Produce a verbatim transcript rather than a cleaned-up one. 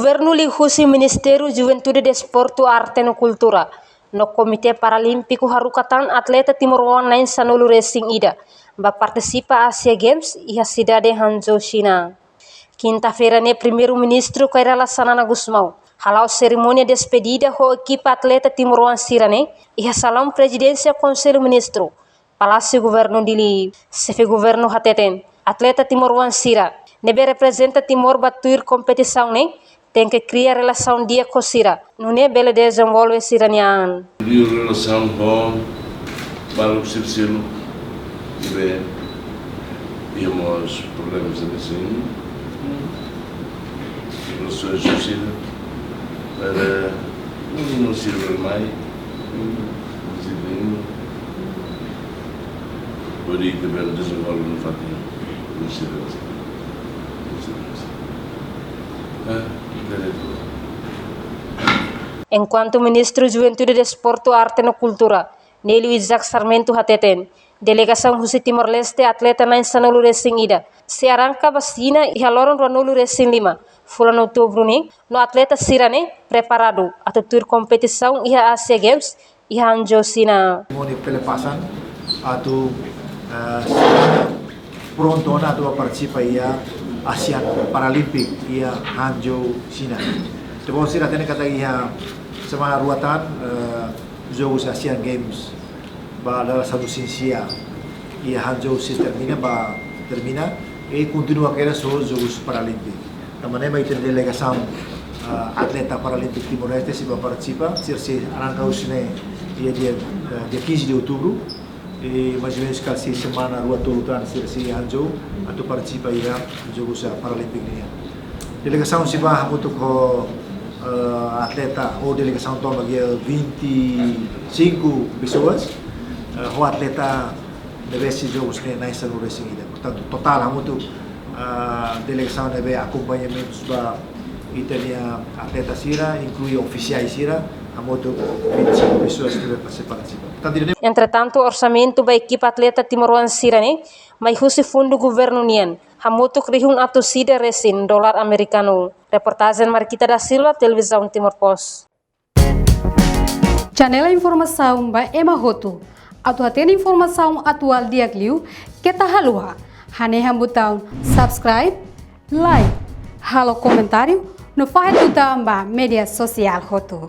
Governu liuhusi Ministériu Juventude, Desportu, Arte no Kultura no Komité Paralímpiku haruka tan atleta timoroan na'in sanulu-resin-ida ba partisipa Asia Games iha sidade Hangzhou, Xina. Kinta-feira ne'e Primeiru-Ministru Kay Rala Xanana Gusmão hala'o serimónia despedida ho ekipa atleta timoroan sira-ne'e iha Salaun Prezidénsia Konsellu Ministru, Palásiu Governu Dili. Xefe Governu hateten, atleta timoroan sira ne'ebé reprezenta Timor ba tuir kompetisaun ne'e tenke kria relasaun di'ak ho sira, nune'e bele dezenvolve sira-nia an. Kria relasaun ho maluk sira seluk ne'ebé iha mós problema sira-ne'e, relasaun sosiál, para meninu sira mai, meninu, hodi ita bele dezenvolve nafatin sira. Ah, direitu. Enkuantu Ministru Juventude, Desportu, Arte no Kultura, Nélio Isaac Sarmento hateten, delegasaun husi Timor-Leste atleta na'in sanulu-resin-ida sei arranka ba Xina iha loron ruanulu-resin-lima fulan Outubru ne'e, no atleta sira-ne'e preparadu atu tuir kompetisaun iha Asia Games iha Hangzhou, Xina. Moni pelepasan atu, eh, prontu ona atu partisipa iha Asian Paralympic iha Hangzhou, Xina. Depois sira hatene katak iha semana rua tan, eh, Jogus Asian Games ba dala sanulu-resin-sia iha Hangzhou sei termina ba, termina, i kontinua kedas ho Jogus Paralímpiku. Tanba ne'e mak ita-nia delegasaun, ah, atleta paralímpiku Timor-Leste sei ba partisipa, sira sei arranka husi ne'e iha dia, eh, dia quinze de outubro, i mais ou menus kala sei semana rua tolu tan sira sei iha Hangzhou atu partisipa iha Jogus, ah, Paralímpiku nian. Delegasaun sei ba hamutuk ho, eh, atleta, ho delegasaun tomak iha vinte e cinco pessoas, eh, ho atleta ne'ebé sei jogu ne'e na'in sanulu-resin-ida. Portantu, totál hamutuk, eh, delegasaun ne'ebé akompañamentu ba ita-nia atleta sira, inklui ofisiais sira, hamutuk vinte e cinco pessoas ne'ebé partisipa. Portantu, ida-ne'e. Entretantu, orsamentu ba ekipa atleta timoroan sira-ne'e mai husi fundu governu nian, hamutuk rihun atus ida resin dolar amerikanu. Reportajen Marquita da Silva, Televizaun Timor Post. Channel informasaun ba ema hotu. Atu hatene informasaun atuál di'ak liu, keta haluha hanehan butaun subscribe, like, halo komentáriu, no fahe tutan ba média sosiál hotu.